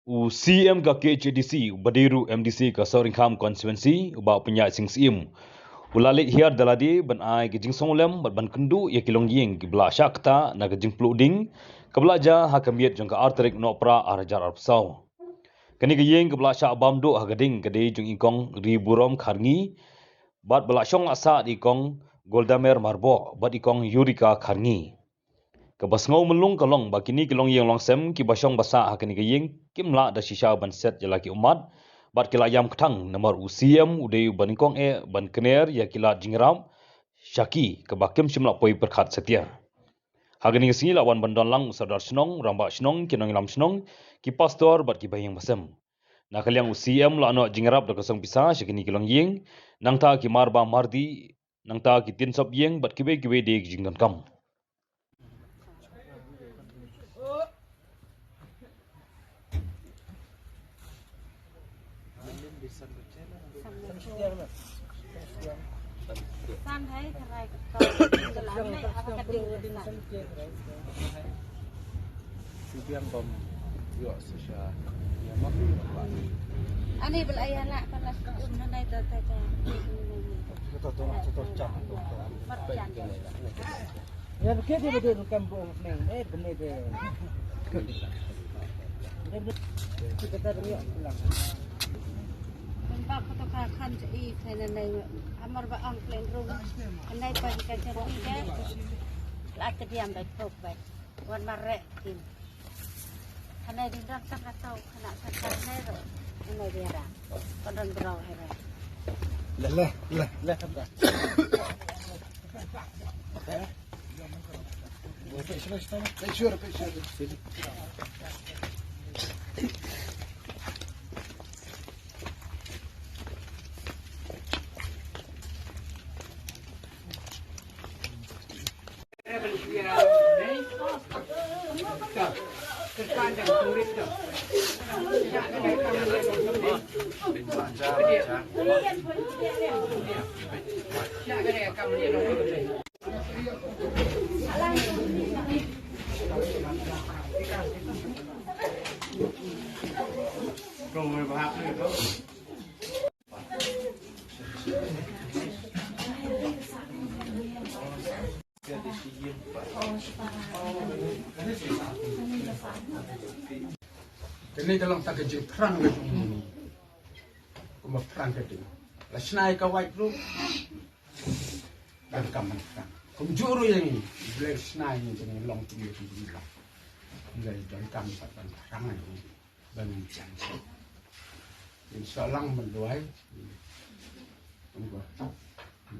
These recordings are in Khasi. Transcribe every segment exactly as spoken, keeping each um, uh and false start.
U C E M ka K H A D C, uba dei ruh M D C ka Sohryngkham Constituency, u Bah Pynïaid Sing Syiem, u la leit hiar da lade ban ai ka jingsngewlem bad ban kynduh ïa ki longïing kiba la shah ktah na ka jingpluh ding kaba la jia ha ka miet jong ka ar tarik Nohprah ar hajar arphew saw. Kane ka ïing kaba la shah bam duh ha ka ding ka dei jong i Kong Riburom Kharngi, bad ba la shong la sah da i Kong Goldamer Marboh bad i Kong Yurika Kharngi. Kaba sngew mlung ka long ba kine ki longïing longsem kiba shong ba sah ha kane ka ïing kim lah da shisha ban set ïa la ki ummat, bad ki la ïam kthang namar u C E M u dei uba nyngkong eh ban kner ïa ki lad jingïarap sha ki kaba kim shym la poi pyrkhat satia. Ha kane ka sngi la wan ban don lang u Sordar Shnong, Rangbah Shnong, ki nongïalam shnong, ki pastor bad kiba ïeng ba sem. Na ka liang u C E M la noh jingïarap da ka song pisa sha kine ki longïing, nangta ki mar ba mar dih, nangta ki tin sop ïing bad kiwei kiwei de ki jingdonkam. Ani bel aya la pala sum na nai ta ta ta. Mar jan. Ya ke de de kam bo neng eh bene de. Kita dah pulang. Nampak foto kakan je i kena nai amar ba ang plain room. Nai pa ka je i de. La ke diam bai tok bai. Wan mare. Hanai ding dang tang atau kena tang hanai ro. Hanai dia ra. Padang berau hera. Leh, leh, leh. Kane ka long ta ka jingphrang ka jong ngi. Kumba phrang ka ding. La shna ïa ka wait room. Donkam ban phrang. Kumjuh ruh ïa ngi. Blei shna ïa ngi jong ngi long kum ïa ki jingïalang. Blei donkam ban phrang ïa ngi. Ban jan sha. Inshallah ban duwai.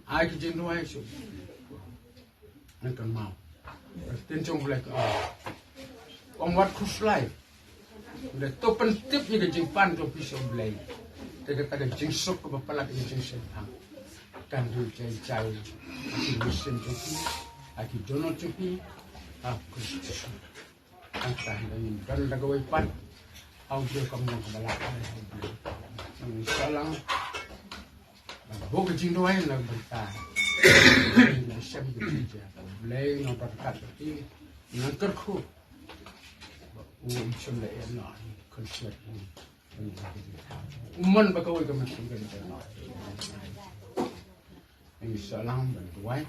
Ai ki jingduwai shuh. Ngan kynmaw. Tin jong Blei ka ong, wat khuslai. Blei to pyntip ïa ka jingpan jong phi sha U Blei. Te kata ka jingsuk kaba palat ïa ka jingsngewthuh. Kan ri jai jai. Ha ki mynsiem jong phi. Ha ki dohnud jong phi. Ha ki Tang tang da ngin don da kawei pat. Au Blei kam long kaba lah ai ha U Blei. Nang inshallah. Ba buh ka jingduwai na ka bynta. Nang shem ka jingduwai. Blei nang barakat bad nang kyrkhu. Ba u um shem la ïa na khun shet. Umman ba kawei ka mynsiem ka jingduwai. Inshallah ban duwai.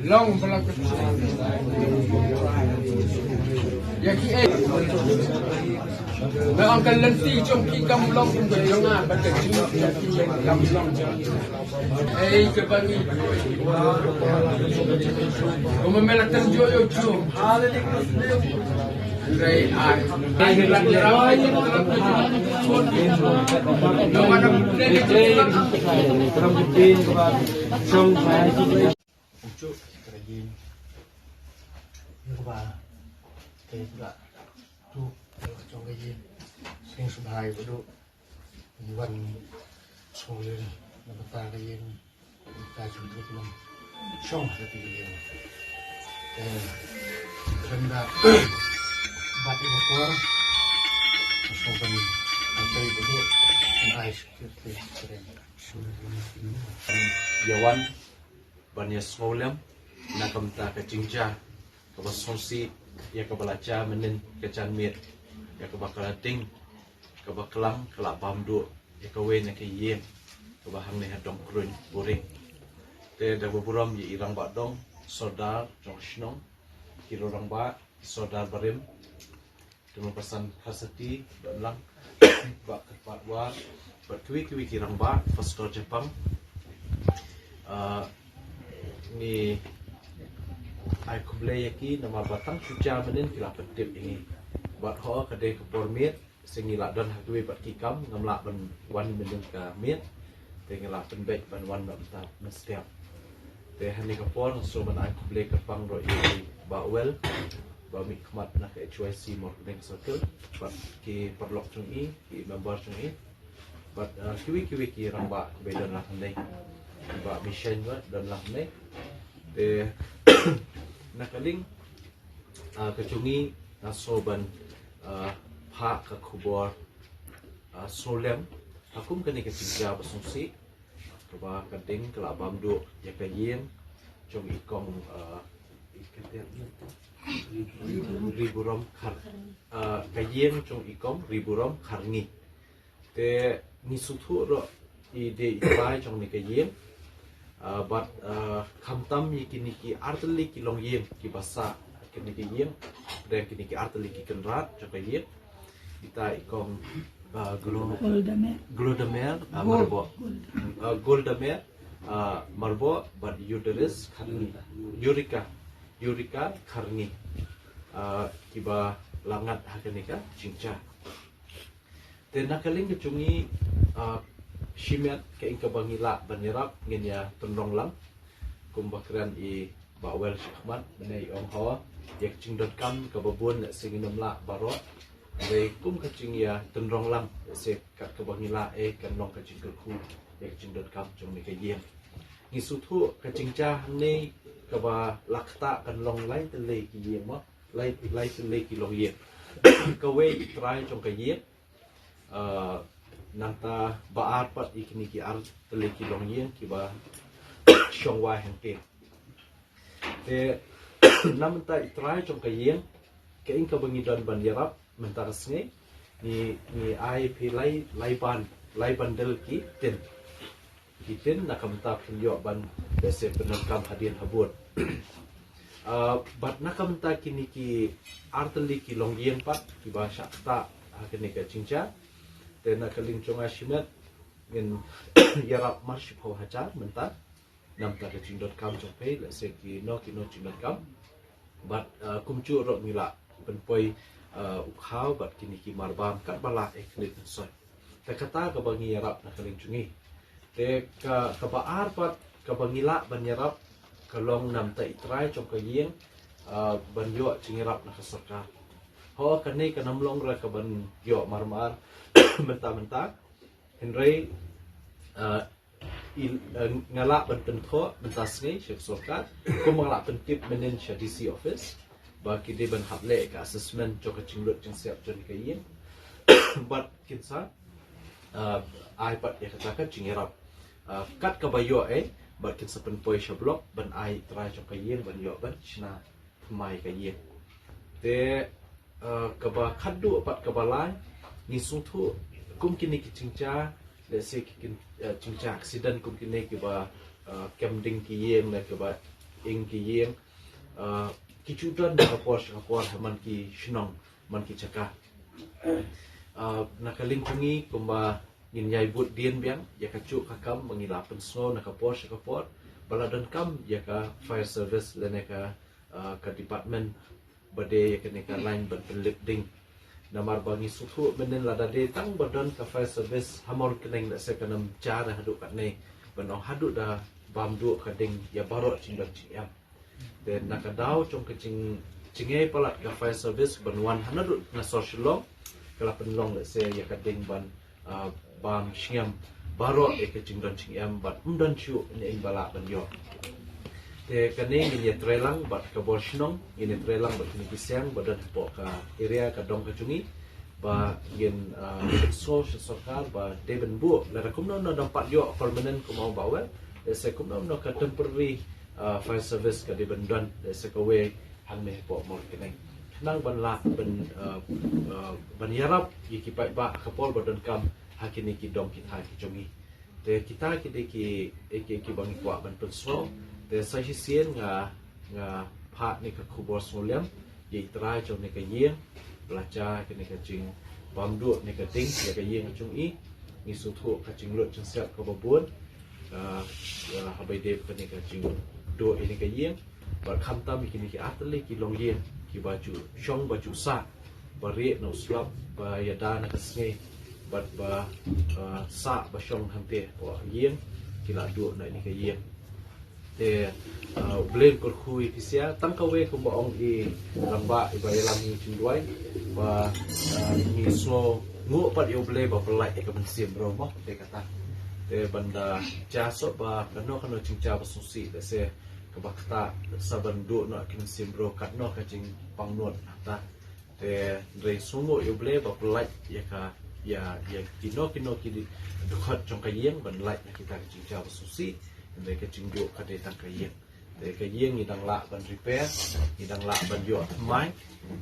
Long bala ka ya ki eh. Ba ang ka lynti jong ki kam long kum ka jong nga ba ka jong ki kam long jong. Ei ka bani. Kuma mela tan jo yo jo. Hallelujah. Rai ai. Ai rak rak. Ujuk ka ïing. Ïa kaba te kaba tu jong ka ïing. Sing sbhai ba duk. Wan sngewlem na bynta ka ïing. Bynta jong ka ïing. Shong ha ka ïing. Te kren da bat ïa ka por. Shong ban ai ba duk. Ai security kren. Ïa wan ban ïa sngewlem Na ka bynta ka jingjia kaba sngewsih ïa kaba la jia mynnin ka janmiet, ïa kaba ka la ding, kaba klang, ka la bam duh ïa kawei na ka ïing kaba hangne ha Dongkruiñ, Buhring. Te da kaba burom ïa i Rangbah Dong, Sordar jong shnong, ki rangbah, ki Sordar barim, Te ma pasan Kharsati, Bah Lang, Bah Kyrpad War, bad kiwei kiwei ki rangbah, Pastor Japang. Ah, ngi ai khublei ïa ki namar ba tang shu jia mynnin ki la pyntip ïa ngi. Bad ho ka dei ka por miet, se ngi la don ha kiwei pat ki kam, ngam lah ban wan mynnin ka miet. Te ngi la pynbeit ban wan na bynta mynstep. Te ha kane ka por nga sngewbha ban ai khublei kyrpang ruh ïa i Bah Well, ba mih khmat na ka H Y C Mawryngkneng Circle, bad ki paralok jong i, ki member jong i, bad, uh, kiwei kiwei ki rangbah kiba don lang hangne, Bah Mishain ruh don lang hangne. Te na ka liang, uh, ka jong i nga sngewbha ban, uh, phah ka khubor, uh, sngewlem ha kum kane ka jingjia ba sngewsih, kaba ka ding ka la bam duh ïa ka ïing jong i kong, uh, i Kyntiat Riburom Khar, uh, ka ïing jong i kong Riburom Kharngi. Te ngi sngewthuh ruh i dei i trai jong kane ka ïing, uh, bad, uh, khamtam ïa kine ki artylli ki longïing kiba sah ha kane ka ïing, pdeng kine ki artylli ki kynrad jong ka ïing. Ita i kong, uh, Glo-, Goldamer. Goldamer, uh, Marbot. Uh, Goldamer, uh, Marbot, bad Yudaris Kharngi. Yurika, Yurika Kharngi. Uh, kiba la ngat ha kane ka jingjia. Te na ka liang ka jong i, uh, shimet kaei kaba ngi lah ban ïarap ngin ïa tynrong lang. Kumba kren i Bah Well shakhmat, mynne i ong ho, ïa ka jingdonkam kaba bun lehse ngin ym lah baroh. Hynrei kum ka jingïatynrong lang, lehse kat kaba ngi lah, eh, kan long ka jingkyrkhu ïa ka jingdonkam jong kane ka ïing. Ngi sngewthuh ka jingjia hangne kaba la ktah kan long lai tylli ki ïing mo, lai, lai tylli ki longïing. Kawei i trai jong ka ïing, uh, nangta ba ar pat ïa kine ki ar tylli ki longïing kiba shong wai hangtei. Te na mynta i trai jong ka ïing, kaei kaba ngi don ban ïarap mynta ka sngi, ngi, ngi ai phi lai, lai ban, lai bundle ki tin. Ki tin na ka bynta phin ïoh ban lehse pyndonkam hadien habud. Ah, bad na ka bynta kine ki ar tylli ki longïing pat kiba shah ktah ha kane ka jingjia. Te na ka liang jong nga shimet ngin ïarap mar shiphew hajar mynta. Na bynta ka jingdonkam jong phi, lehse kino kino jingdonkam. Bad, uh, kumjuh ruh ngi lah pynpoi, uh, u khaw bad kine ki marbam katba lah, eh, khlem pynshoi. Te kata kaba ngi ïarap na ka liang jong ngi. Te ka, kaba ar pat kaba ngi lah ban ïarap ka long na bynta i trai jong ka ïing, uh, ban ïoh jingïarap na ka sorkar. Ho, kane kan ym long re kaban ïoh mar mar mynta mynta. Hynrei, uh, i, eh, nga lah ban pynthoh mynta sngi sha ka sorkar, kumba nga lah pyntip mynnin sha D C office, ba ki dei ban hap leh ka assessment jong ka jinglut jingsiap jong ka ïing. Bad kin sa, eh, ai pat ïa kata ka jingïarap, eh, kat kaba ïoh, eh, bad kin sa pynpoi sha block ban ai trai jong ka ïing ban ïoh ban shna thymmai ka ïing. Te, uh, kaba khatduh pat kaba lai, ngi sngewthuh kum kine ki jingjia, lehse ki kin, uh, jingjia accident kum kine kiba, uh, kem ding ki ïing ne kiba ing ki ïing, uh, ki ju don na ka por sha ka por ha man ki shnong, man ki jaka. Uh, na ka liang jong ngi kumba ngin ïai bud dien biang ïa kajuh ka kam ba ngi la pynsngew na ka por sha ka por ba la donkam ïa ka fire service lane ka, uh, ka department ba dei ïa kane ka line ban pynlip ding. Namar ba ngi sngewthuh mynnin lada dei tang ba don ka fire service ha Mawryngkneng, lehse kan ym jia haduh katne, ban ong haduh da bam duh ka ding ïa baroh jingdon jingem. Te na ka daw jong ka jing, jingngeit palat ka fire service ban wan ha naduh na sor Shillong, ka la pynlong lehse ïa ka ding ban, ah, bam shngiam baroh ïa ka jingdon jingem bad ym don shuh ne ïa ba lah ban ïoh. Te kane ngin ïatreilang bad ka bor shnong, ngin ïatreilang bad kine ki seng ba don hapoh ka area ka dong ka jong ngi, ba ngin, ah, ngin sngew sha sorkar ba dei ban buh lada kumno kumno dang pat ïoh permanent kum u ong Bah Well, lehse kumno kumno ka temporary, Uh, fire service ka dei ban don da sa kawei hangne hapoh Mawryngkneng. Khnang ban lah ban, uh, uh, ban ïarap ïa ki paidbah ha ka por ba donkam ha kine ki dong ki thaiñ ki jong ngi. Te kita ki dei ki, ki, ki ba ngi kwah ban pynsngew. Te sa shisien nga, nga phah ne ka khubor sngewlem ïa i trai jong ne ka ïing, ba la jia kane ka jingbam duh ne ka ding ïa ka ïing jong i. Ngi sngewthuh ka jinglut jingsiat kaba bun, ah, ah, haba ïadei bad kane ka jingduh ïa ne ka ïing. Bad khamtam ïa kine ki artylli ki longïing kiba ju shong ba ju sah, ba rieh na u slap, ba ïada na ka sngi, bad ba, ah, sah ba shong hangtei hapoh ïing, ki la duh na ïa ne ka ïing. Te, ah, U Blei un kyrkhu ïa phi sha, tang kawei kumba ong i rangbah iba ïalam ïa ka jingduwai, ba, ah, ngi sngewnguh pat ïa U Blei ba pyllait ïa ka mynsiem bro mo, te kata. Te ban da jia soh ba kano kano jingjia ba sngewsih, lehse kaba ktah sa ban duh noh ïa ka mynsiem bro, katno ka jingpang nud hangta. Te hynrei sngewnguh ïa U Blei ba pyllait ïa ka, ïa, ïa kino kino ki dkhot jong ka ïing ban lait na kita ki jingjia ba sngewsih. Hynrei ka jingduh ka dei tang ka ïing. Te ka ïing ngi dang lah ban repair, ngi dang lah ban ïoh thymmai.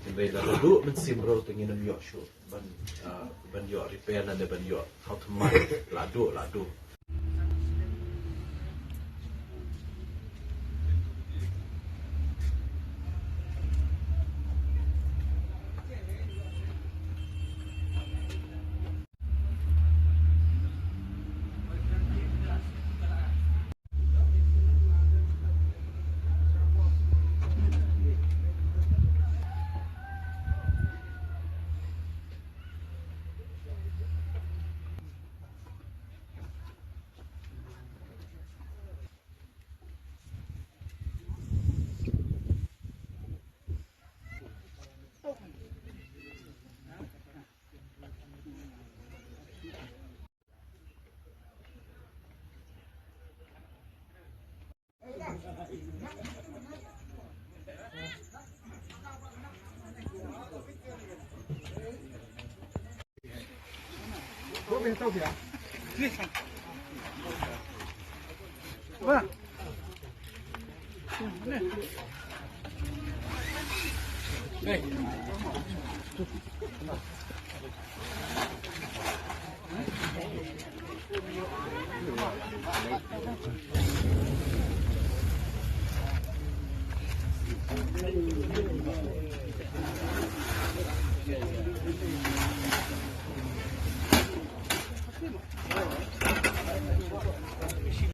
Hynrei lada duh mynsiem bro te ngin ym ïoh shuh ban, ah, ban ïoh repair lane ban ïoh thaw thymmai. La duh, la duh.